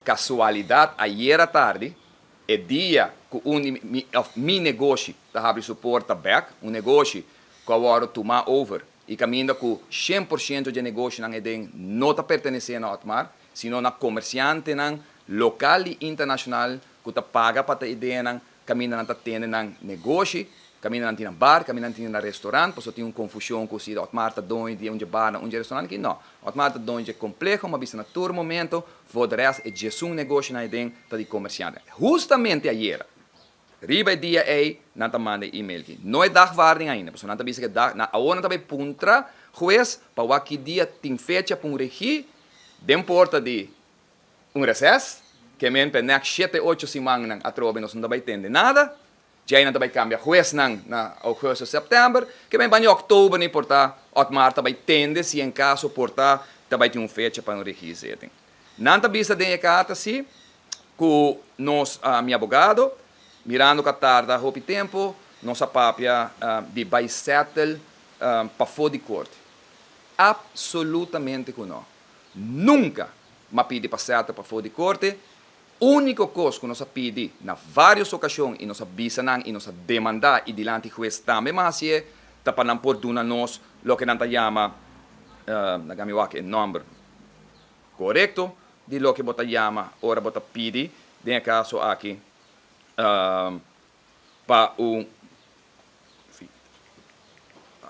Kasualidat ayera tardi, e dia ku un di mi òf mi negoshi ta habri su porta bèk, un negoshi ku a wòrdu tumá over i kaminda ku 100% dje negoshinan eden no ta pertenesé na Otmar, sino na komersiantenan lokal i internashonal ku ta paga pa ta ideanan kaminda nan ta tene nan negoshi, kaminda nan tin nan bar, kaminda nan tin nan restaurant, pasobra tin un konfushon ku si Otmar ta doño di un dje bar na un dje restaurant aki, no. Otmar ta doño dje kompleho, m'a bisa na tur momento, for de rest e djesun negoshinan aden ta di komersiante. Hustamente ayera, riba e dia ei, nan ta manda e email aki. No e dagvaarding ainda, pasobra nan ta bisa ku e dag, nan awor nan ta bai puntra hues pa wak ki dia tin fecha pa un regi den porta di Un reses, ke men p'e nek shete ocho simannan atrobe nos no ta bai tende nada. Djei nan ta bai kambia huesnan na augustus, sèptèmber. Ke men bani òktober ni por ta Otmar ta bai tende si en kaso por ta ta bai tin un fecha pa un regiezitting. Nan ta bisa den e karta si ku nos mi abogado mirando ku a tarda hopi tempu nos a papia di bai sètel pafó di korte. Apsolutamente ku no. Nunka m'a pidi pa sèta pafó di korte. Úniko kos ku nos a pidi na vários okashon i nos a bisa nan i nos a demandá i dilanti hues tambe m'a hasié ta pa nan por duna nos loke nan ta yama, laga mi wak e nòmber korekto di loke bo ta yama ora bo ta pidi, den e kaso aki pa un,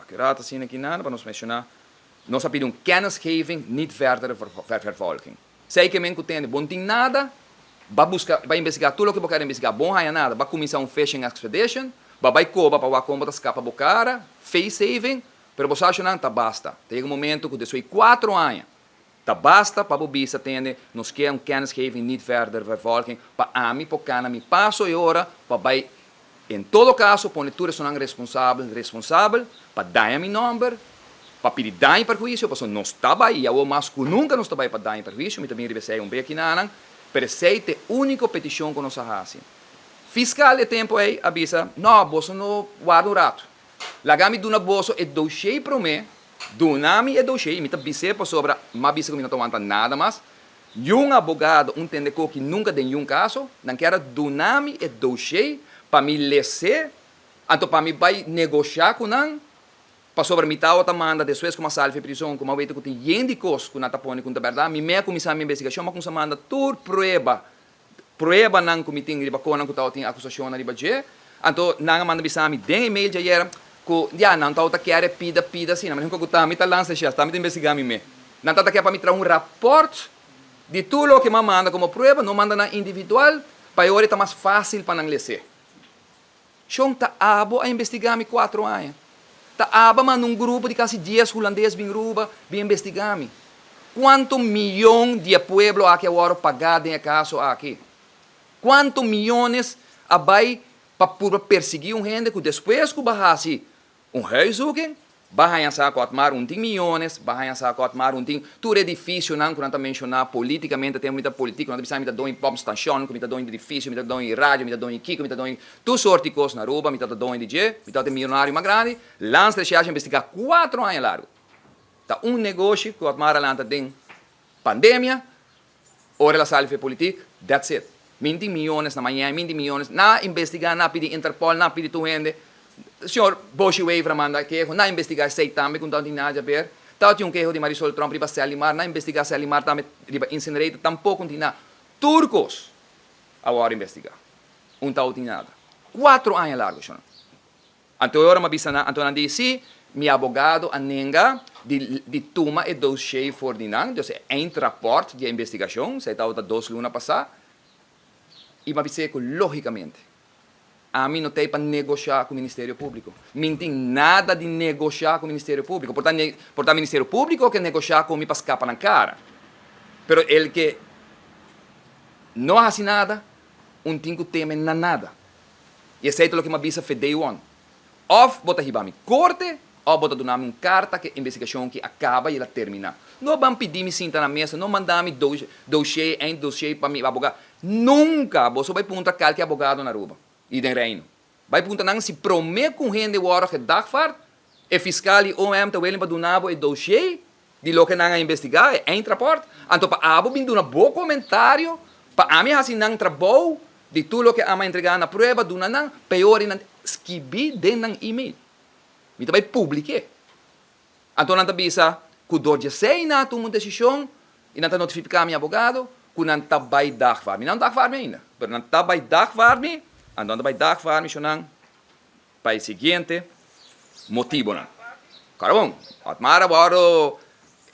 aki rato asina aki nada pa nos menshoná, nos a pidi un kennisgeving niet verdere vervolging. Esei ke men ku tende, bo no tin nada, ba buska, ba investigá tur loke bo kere investigá, bo no haña nada, ba kuminsá un fishing expedition, ba bai koba pa wak kon bo ta skapa bo kara, face saving, pero bo sa ashonan ta basta. Ta yega un momento ku despues di kuatro aña, Ta basta pa bo bisa tende nos ke un kennisgeving niet verder vervolging pa ami por cana mi paso e ora pa bay en todo caso pone tur esonan responsabel responsabel pa daña mi nomber pa pidi daño y perhuicio pasobra nos ta bay y awo mas cu nunca nos ta bay pa daño y perhuicio mi ta bin riba esey un beki nanan pero esey ta e unico peticion cu nos a haci. Fiscal e tempo ey a bisa no boso no warda un rato laga mi duna boso e dossier prome Duna mi e doshé i mi ta bis'é pasobra m'a bisa ku mi no ta wanta nada mas. Yun abogado un tende koki nunka den yun kaso. Nan kier a duna mi e doshé pa mi les'é, anto pa mi bai negoshá ku nan, pasobra mi tabata manda despues ku m'a sali for e prizon ku m'a weta ku tin yen di kos ku nan ta pone ku no ta bèrdat. Mi mei a kuminsá mi investigashon, m'a kuminsá manda tur prueba Pruebanan ku mi tin riba konan ku tabatin akusashonnan riba dje. Anto nan a manda bisa mi den e mail djayer ku ya nan tabata kere pida pida asina. Mi ku ta mi ta lansa shas, ta mi ta investigá mi me. Nan tabata kere pa mi traha un rapòrt di tur loke mi a manda komo prueba, no manda nan individual, pa e ora e ta mas fásil pa nan les'é. Shon, ta abo a investigá mi kuatro aña. Ta abo a manda un grupo di kasi dies hulandes bin Ruba bin investigá mi. Kuantu miyon di e pueblo aki a wòrdu pagá den e kaso aki? Kuantu miyones a bai pa purba persiguí un hende ku despues ku bo a hasi Un huiszoeking, ba haña sa ku Otmar un tin miyones, ba haña sa ku Otmar un tin tur edificionan ku nan ta menciona politicamente, tempo mi ta politico nan ta bisa mi ta doño pompstation, ku mi ta doño di edificio, mi ta doño di radio, mi ta doño di kiko, mi ta doño tur soort di kos na Aruba, mi ta ta doño di dje, mi ta ta e miyonario mas grandi. Landsrecherche a investiga cuatro aña largo. Ta un negoshi ku Otmar a lanta den pandemia, Ora el a sali for e politik, that's it. Min tin miyones na Miami, min tin miyones. Nan a investiga, nan a pidi Interpol, nan a pidi tur hende. Señor Boshy Wever a manda keho, nan a investiga esey tambe ku no tabatin nada haber. Tabatin un keho di Marisol Tromp riba Selimar, nan a investiga Selimar tambe riba incinerator, tampoco no tin nada. Tur kos a wòrdu investiga, un tabatin nada. Cuatro aña largo, shonnan. Anto e ora mi a bisa nan, anto nan di, Sí, mi abogado a nenga di di tuma e dossier for di nan, dus e eindrapport di e investigashon, esei tabata dos luna pasá, i mi a bis'é ku lógikamente ami no ta ei pa negoshá ku Ministerio Públiko. Mi no tin nada di negoshá ku Ministerio Públiko. Por ta por ta Ministerio Públiko ke negoshá ku mi pa skapa nan kara. Pero el ke no a hasi nada, un tin ku teme na nada. I esei ta loke mi a bisa fe day one. Òf bo ta hiba mi korte òf bo ta duna mi un karta ku e investigashon ki a kaba i el a terminá. No ban pidi mi sinta na mesa, no manda mi dossier, eind dossier pa mi abogado. Nunka! Boso bai puntra kalke abogado na Aruba i den Reino. Bai puntra nan si promé ku un hende wòrdu gedagvaard, e fiskal i OM ta willing pa duna bo e dossier di loke nan a investigá, e eindrapport. Anto pa abo bin duna bo komentario. Pa ami hasi nan trabou di tur loke ami a entregá na prueba duna nan, peor i nan skibí den nan email. Mi ta bai publik'é. Anto nan ta bisa ku dor di esei nan a tuma un desishon i nan ta notifiká mi abogado ku nan ta bai dagvaar mi. Nan no dagvaar mi ainda, pero nan ta bai dagvaar mi, anto nan ta bai dagvaar mi shonnan pa e siguiente motibonan. Kòrda bon, Otmar a wòrdu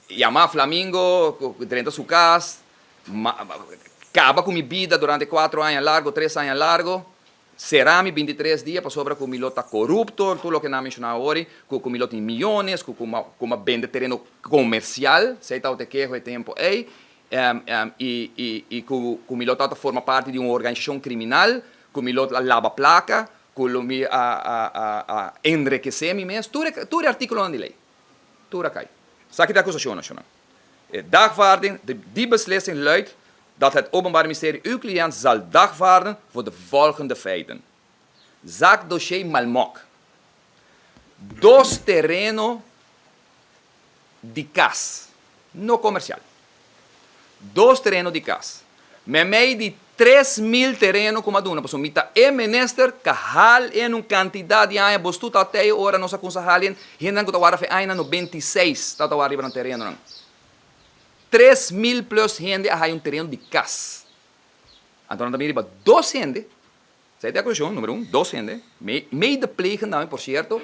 yamá Flamingo ku drenta su kas, kaba ku mi bida durante kuatro aña largo, tres aña largo. Sera mi 23 dia pasobra ku mi lo ta korupto, tur loke nan a menshoná awor, ku ku mi lo tin miyones, ku ku ku mi a bende tereno komersial, esei tabata e keho e tempu ei, i i i ku ku mi lo tabata forma parti di un organisashon kriminal, ku mi lo a laba plaka, ku lo mi a a a a enrekesé mi mes, tur e tur e artíkulonan di lei, tur a kai. Esaki ta e akusashon nashonal. E dagvaarding, die beslissing luidt dat het Openbaar Ministerie uw cliënt zal dagvaarden voor de volgende feiten. Zaakdossier Malmok. Dos tereno di kas, no komersial. Dos tereno di kas. Meimei di 3000 tereno ku mi a duna, pasobra mi ta e minister ka hal en un kantidat di aña, bos tur ta tei ora nos a kumsa hal en, hendenan ku ta warda fe añanan 96 ta ta warda riba nan terenonan. 3000 plus hende a haya un tereno di kas. Anto nan ta bini riba dos hende, esei ta e akusashon, numero un, dos hende, medeplegend tambe por sierto,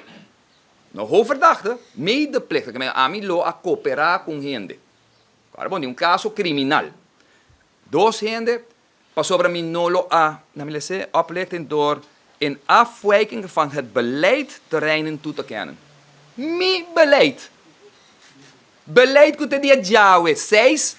no hoofdverdachte, medeplichtige, ami lo a koperá ku un hende. Awor bon, di un kaso kriminal. Dos hende, pasobra mi no lo a, na mi lese, oplichting door in afwijking van het beleid terreinen toe te kennen. Mi beleid! Beleid ku te dia djawe, seis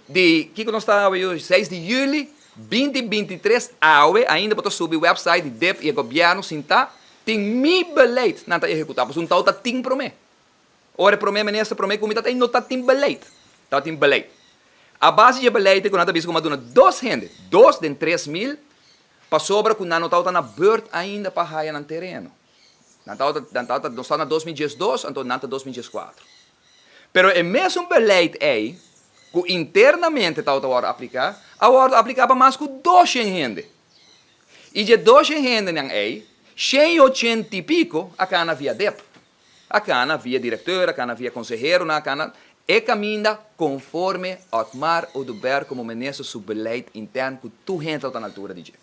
di, kiko nos ta awe yu? Seis di juli, 2023, awe ainda bo ta subi website di dip i e gobièrnu sintá, tin mi beleid nan ta ehekutá, pasobra un tau ta tin promé. Ora e promé minister promé ku mi ta no ta tin beleid. Ta tin beleid. A base di e beleid ku nan ta bisa ku mi a duna dos hende, dos den 3000, pasobra ku nan no tabata na beurt ainda pa haya nan tereno. Nan tabata, nan tabata, nos tabata na 2012, anto nan ta 2014. Pero e mesun beleid ei, ku internamente tabata wòrdu apliká, a wòrdu apliká pa mas ku 200 hende. I dje 200 hendenan ei, 180 i piko a kana via dep. A kana via directeur, a kana via conseheronan, a kana e caminda conforme Otmar Oduber como minister su beleid intern cu tur hende tabata na altura di dje.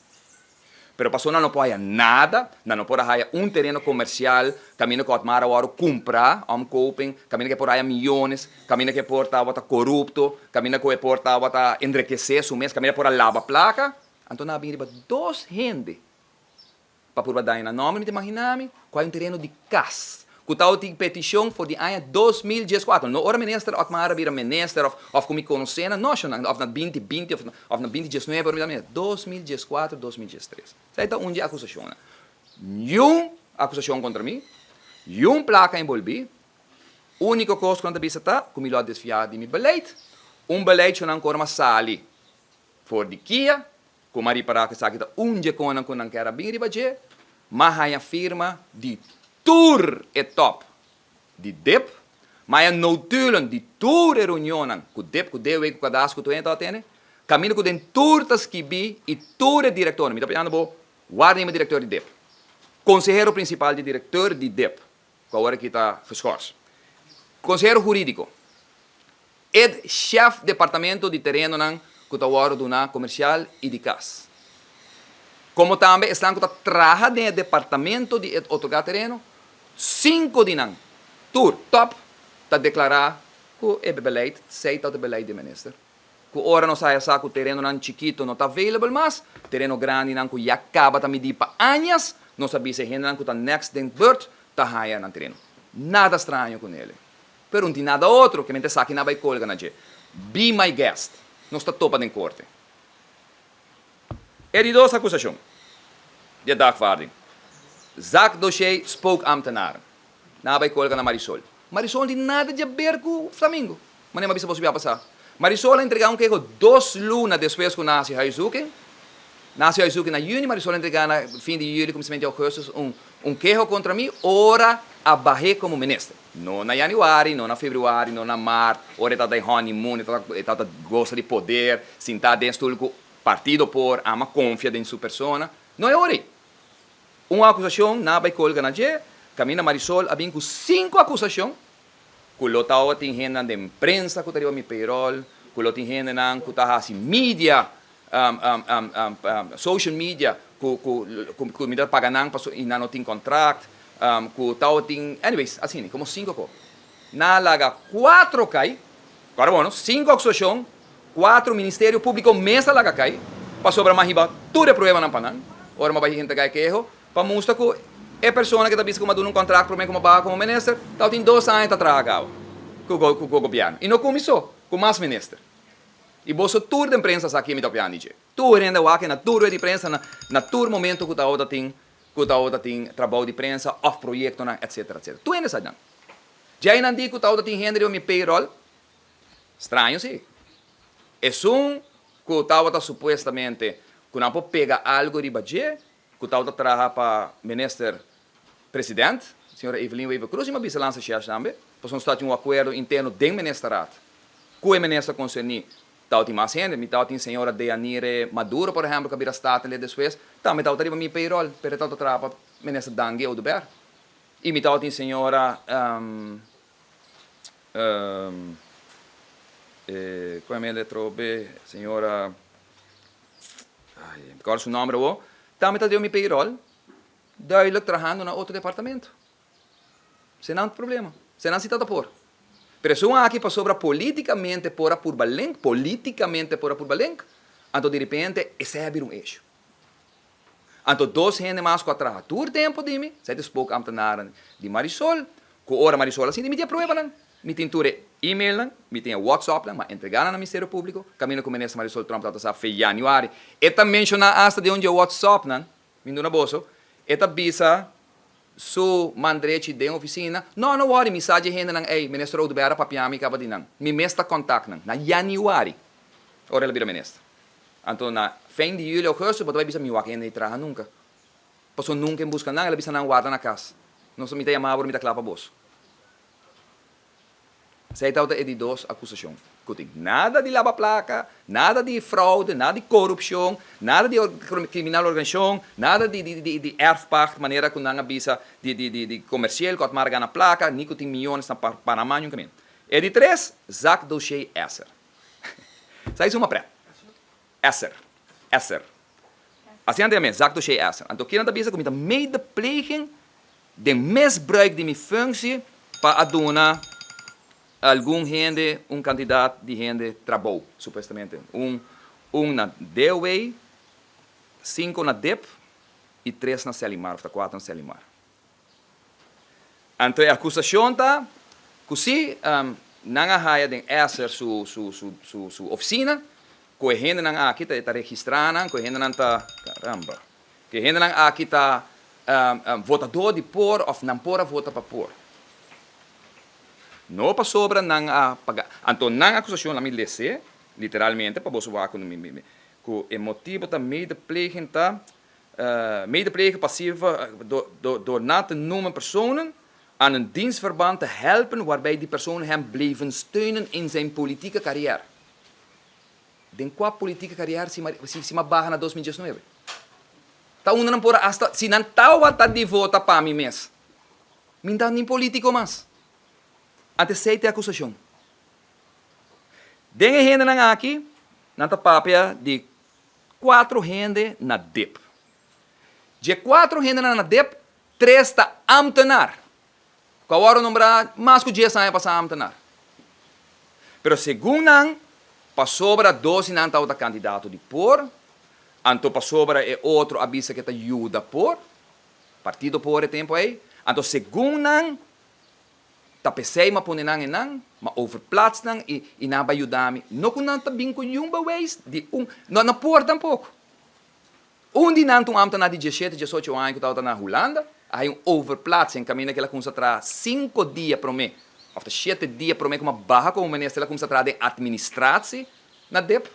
Pero pasobra nan no por haya nada, nan no por a haya un tereno comercial caminda cu Otmar a worde cumpra, omkoping, caminda cu e por haya miyones, caminda cu e por tabata corupto, caminda cu e por tabata enrekece su mes, caminda e por a laba placa, anto nan a bin riba dos hende Pa purba daña nan nòmber mi ta imaginá mi ku hay un tereno di kas ku tabatin petishon for di aña 2014. No ora minister Otmar a bira minister òf òf ku mi konosé nan, no shonnan, òf na 2020 òf òf na 2019 ora mi ta minister, 2014, 2013. Esei ta un di e akusashonnan. Niun akusashon kontra mi, niun plaka enbolbí. Úniko kos ku nan ta bisa ta ku mi lo a desviá di mi beleid. Un beleid shonnan ku ora mi a sali for di kia Ku m'a ripará ku esaki ta un dje konan ku nan ker a bin riba dje, m'a haña firma di tur e tòp di dip, m'a haña notulen di tur e reunionnan ku dip, ku DW, ku Kadas, ku tur hende tabata tene, kaminda ku den tur ta skibí i tur e direktornan, mi ta papiando bo waarnemer direktor di dip, konsehero prinsipal di direktor di dip, ku awor aki ta geschors, konsehero hurídiko. E chef departamento di terenonan ku ta wòrdu duná komersial i di kas. Komo tambe esnan ku ta traha den e departamento di e otorgá tereno, sinku di nan, tur tòp, ta deklará ku e beleid, sei ta e beleid di minister, ku ora nos haya sa ku terenonan chikito no ta available mas, tereno grandinan ku ya kaba ta midí pa añas, nos a bisa e hendenan ku ta next den beurt ta haya nan tereno. Nada straño ku nele. Pero un tin nada otro ke mente esaki nan bai kolga na dje. Be my guest. Nos ta topa den korte. E di dos akusashon di e dagvaarding. Zaakdossier spookambtenaren. Nan a bai kolga na Marisol. Marisol no tin nada di aber ku Flamingo. Manera mi a bisa boso bia pasá. Marisol a entregá un keho dos luna despues ku nan a hasi huiszoeking. Nan a hasi huiszoeking na yüni, Marisol a entregá na fin di yüli, kuminsamentu di ougùstus un keho kontra mi ora a bah'é komo minister. No na yanüari, no na febrüari, no na mart, ora e tabata den honeymoon, e tabata gosa di poder, sintá den stul ku. Partido por ama konfia den su persona. No e ora ei. Un akusashon nan a bai kolga na dje, kaminda Marisol a bin ku sinku akusashon, ku lo tabatin hendenan den prensa ku ta riba mi payroll, ku lo tin hendenan ku ta hasi media, social media ku ku mi ta paga nan paso i nan no tin kontrakt, ku tabatin, anyways, asina, komo sinku ko. Nan a laga kuatro kai, kòrda bon no, sinku akusashon, kuatro Ministerio Públiko mes a laga kai, pasobra mi a hiba tur e pruebanan pa nan, ora mi a bai entregá e keho, pa mustra ku e persona ku ta bisa ku mi a duna un kontrakt promé ku mi a baha komo minister, tabatin dos aña ta traha kaba ku ku gobièrnu. I no ku mi so, ku mas minister. I boso tur den prensa sa kie mi ta opiando di dje. Tur hende wak na tur wet di prensa na na tur momento ku tabata tin ku tabata tin trabou di prensa òf proyektonan etsetera etsetera. Tur hende sa nan. Djei nan di ku tabata tin hende riba mi payroll. Straño si. Esun ku tabata supuestamente ku nan por pega algu riba dje, ku tabata traha pa minister president, señora Evelyn Wever-Croes, i mi a bisa lansa shèsh tambe, pasobra nos tabatin un akuerdo interno den ministerraad ku e minister konserní. Tabatin mas hende, mi tabatin señora Deyanire Maduro, por ehèmpel, ku a bira statenlid despues, tambe tabata riba mi payroll, pero e tabata traha pa minister Dangui Oduber. I mi tabatin señora. Con e mende atrobe señora ay mi ta acorda su nomber awo tambe ta den mi payroll duidelijk trahando na otro departamento esei nan problema esei nan si ta por pero esun aki pasobra politicamente por a purba link politicamente por a purba link anto direpente esei a bira un issue. Anto dos hende mas ku a traha tur tempu di mi, esei ta spookambtenaren di Marisol, ku ora Marisol a sinti mi tin e pruebanan, mi tin tur e emailnan, mi tin e whatsappnan, m'a entregá nan na Ministerio Públiko, kaminda ku Minister Marisol Tromp tabata sa fe yanüari. E ta menshoná asta den un dje whatsappnan, mi duna boso, e ta bisa su man drechi den ofisina, No, no wòri, mi sa dje hendenan ei, Minister Oduber a papia mi kaba di nan, mi mes ta kòntak nan, na yanüari, ora el a bira minister. Anto na fin di juli, augustus bo ta bai bisa mi wak hende di traha nunka. Pasobra nunka en buska nan, el a bisa nan warda na kas. Nos mi ta yama bo, mi ta kla pa bos. Esei tabata e di dos akusashon ku tin. Nada di laba plaka, nada di fraude, nada di korupshon, nada di kriminal organisashon, nada di di di erfpacht manera ku nan a bisa di di di di komersial ku Otmar a gana plaka, ni ku tin miyones na Panama nunka min. E di tres, zakdossier Esser. Sa e suma prèt. Esser. Esser. Asina ta yam'é, zakdossier Esser. Anto kinan ta bisa ku mi ta medepleging den misbruik di mi functie pa a duna algun hende, un kantidat di hende trabou, supuestamente. Un, un na DOW, sinku na dip i tres na Selimar, òf ta kuater na Selimar. Anto e acusacion ta cu si nan a haya den Esser su su su su su oficina cu e hendenan aki ta ta registra nan, cu e hendenan ta, caramba, cu e hendenan aki ta votador di por of nan por a vota pa por. No pasobra nan a paga. Anto nan acusacion, lami lese literalmente pa boso wak cu e motibo ta medepleging ta Medeplegen passieve door na te noemen personen aan een dienstverband te helpen waarbij die personen hem bleven steunen in zijn politieke carrière. Den kua politieke carrière si si m'a baha na 2019? Ta unda nan por a hasta si nan tawata di vota pa mi mes mi n'ta ni politico mas. Ante esei ta e acusacion. Den e hendenan aki nan ta papia di Cuatro hende na dip. Dje cuatro hendenan na dip, tres ta ambtenaar, cu a worde nombra mas cu dies aña pasa ambtenaar. Pero segun nan, pasobra dos di nan tabata candidato di por, anto pasobra e otro a bisa cu e ta yuda por, partido por e tempo ey, anto segun nan, Ta p'esei m'a pone nan einan, m'a overplaats nan i i nan a bai yuda mi. No ku nan ta bin ku niun beweis di un, no na por tampoko. Un di nan ta un ambtenaar di diesshete, diesocho aña ku tabata na Hulanda, a haña un overplaatsing kaminda ku el a kumsa traha sinku dia promé òf ta shete dia promé ku m'a baha komo minister el a kumsa traha den administratie na dip.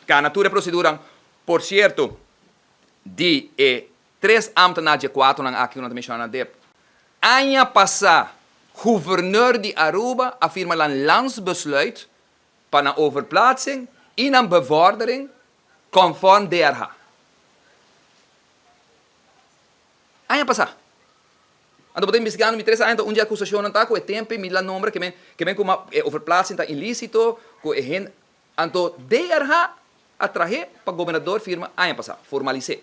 Kana tur e proseduran. Por sierto, di e Tres ambtenaar dje kuatronan aki ku nan ta menshoná na dep. Aña pasá guverneur di Aruba a firma lan landsbesluit pa nan overplaatsing i nan bevordering. Conform DRH. Aña pasá. Anto bo ta investigando mi tres aña, anto un di e acusacionnan ta cu e tempo mi la nombra ke men ke men cu e overplaatsing ta ilícito, cu e hende. Anto DRH a trahe pa gobernador firma aña pasá, formalis'é.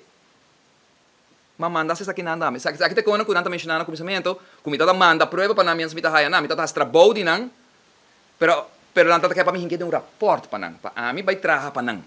Ma manda haci esaki nan dame. Esaki ta e konan cu nan ta menciona na cuminsamentu, cu mi ta manda prueba pa nan mientras mi ta haya nan. Mi ta haci trabou di nan, pero pero nan ta ta ke pa mi hinke den un raport pa nan, pa ami bay traha pa nan.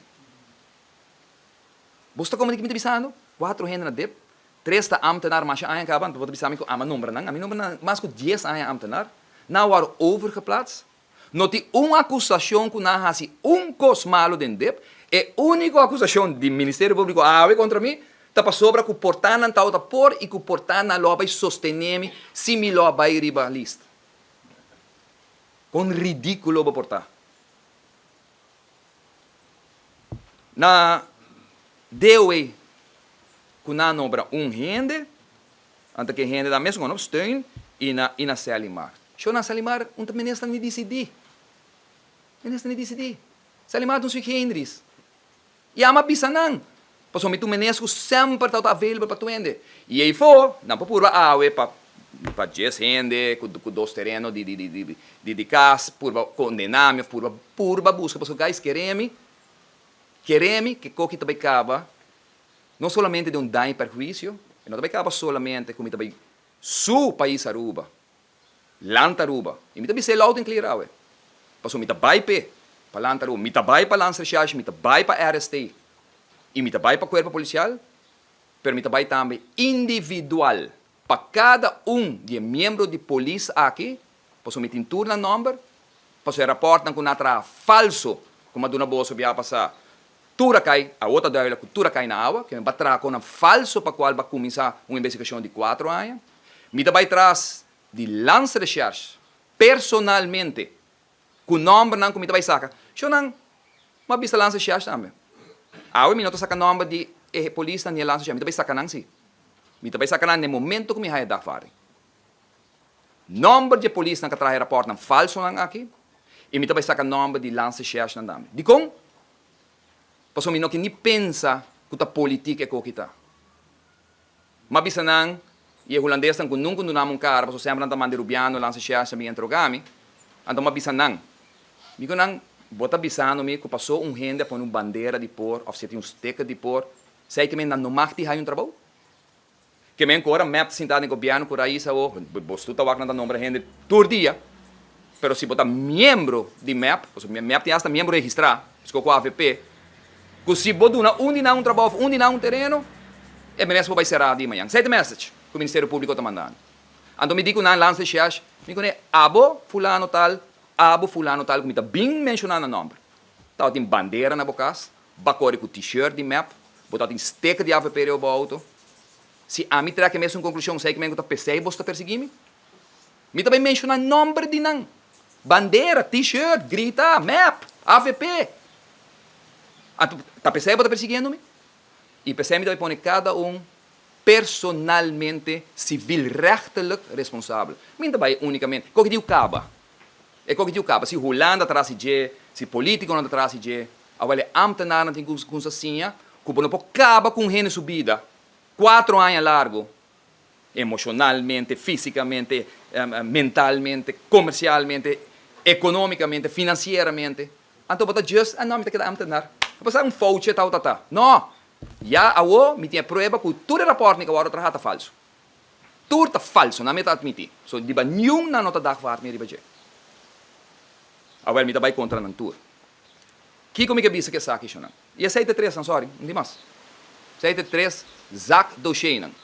Bo sta como di ki mi ta bisando? Cuatro hende na dip, tres ta ambtenaar masha aña caba, anto bo ta bisa mi cu ami a nombra nan. Ami nombra nan mas cu dies aña ambtenaar. Nan a worde overgeplaatst. No tin un acusacion cu nan a haci un cos malo den dip. E unico acusacion di Ministerio Publico awe contra mi ta pasobra cu por ta nan tawata por y cu por ta nan lo a bay sostene mi si mi lo a bay riba list. Con ridiculo bo por ta. Na DOE cu nan a nombra un hende, anto cu e hende ta mes con steun y na y na Selimar. Sho na Selimar un ta minister ni dicidi. Minister ni dicidi. Selimar ta un sui generis. Y ama bisa nan, pasobra mi ta un minister cu semper ta available pa tur hende. Y eyfo nan por purba awe pa pa djes hende cu cu dos tereno di di di di di cas purba condena mi of purba purba busca pasobra guys kere mi kere mi ke koki ta bay caba no solamente den un daño y perhuicio e no ta bay caba solamente cu mi ta bay su pais Aruba Lanta Aruba. Y mi ta bis'é loud and clear awe. Pasobra mi ta bay p'e, pa Lanta Aruba. Mi ta bay pa Landsrecherche, mi ta bay pa RST. Y mi ta bay pa Cuerpo Policial, pero mi ta bay tambe individual pa cada un di e miembro di polis aki, pasobra mi tin tur nan nomber, pasobra e raportnan cu nan a traha falso, cu mi a duna boso biaha pasa, tur a cay, awo ta duidelijk cu tur a cay na awa, cu mi ba traha con nan falso pa cual ba cuminsa un investigacion di cuatro aña. Mi ta bai tras di Landsrecherche personalmente cu nombernan cu mi ta bai saca. Sho nan m'a bisa Landsrecherche tambe. Awe mi no ta saca nomber di e polisnan ni e Landsrecherche, mi ta bai saca nan si. Mi ta bai saca nan n'e momento cu mi haya dagvaarding. Nomber di e polisnan cu a traha e raportnan falsonan aki y mi ta bai saca nomber di Landsrecherche nan tambe. Dicon? Pasobra mi no ke ni pensa cu ta politiek e koki ta. M'a bisa nan i e hulandesnan ku nunka duna mi un kara pasobra semper nan ta manda e rubiano lansa shèsh ta bin entroga mi. Anto m'a bisa nan, Mi ku nan, bo ta bisando mi ku pasó un hende a pone un bandera di por òf si e tin un sticker di por, esei ke men nan no mag di haña un trabou? Ke men ku ora mep ta sintá den gobièrnu ku rais awor, bo stu ta wak nan ta nombra hende tur dia, pero si bo ta miembro di mep, pasobra mep tin asta miembro registrá, sko ku avp, Ku si bo duna un di nan un trabou of un di nan un tereno, e menes bo bai será di mañan. Esei ta message ku Ministerio Públiko ta mandando. Anto mi di ku nan lansa e shesh, mi kuné abo fulano tal, abo fulano tal ku mi ta bin menshoná nan nòmber. Tabatin bandera na bo kas, bo a kore ku t-shirt di mep, bo tabatin sticker di avp riba bo outo. Si ami trek e mesun konklushon, esei ke men ku ta p'esei bo sta persiguí mi? Mi ta bai menshoná nòmber di nan, bandera, t-shirt, grita, mep, avp. Anto, ta p'esei bo ta persiguiendo mi? I p'esei mi ta bai pone kada un personalmente, civilrechtelijk responsabel. Mi no ta bai únikamente, koke diu kaba. E koke diu kaba. Si Hulanda ta hasi dje, si politikonan ta hasi dje, awel e ámtenarnan tin ku kumsa siña ku bo no por kaba ku un hende su bida kuatro aña largu emocionalmente, fisicamente, mentalmente, comercialmente, economicamente, financieramente. Anto bo ta just, ah no, mi ta keda ambtenaar. A pasá un foutje tau ta ta. No! Ya awo mi tin e prueba cu tur e raportnan cu a wordo traha ta falso. Tur ta falso, nan mi ta admiti. So riba niun nan no ta dagvaard mi riba dje. Awel mi ta bay contra nan tur. Kico mi ke bisa cu esaki, shonnan? I esei ta e tresnan, sorry, no tin mas. Esei ta e tres zak dosheinan.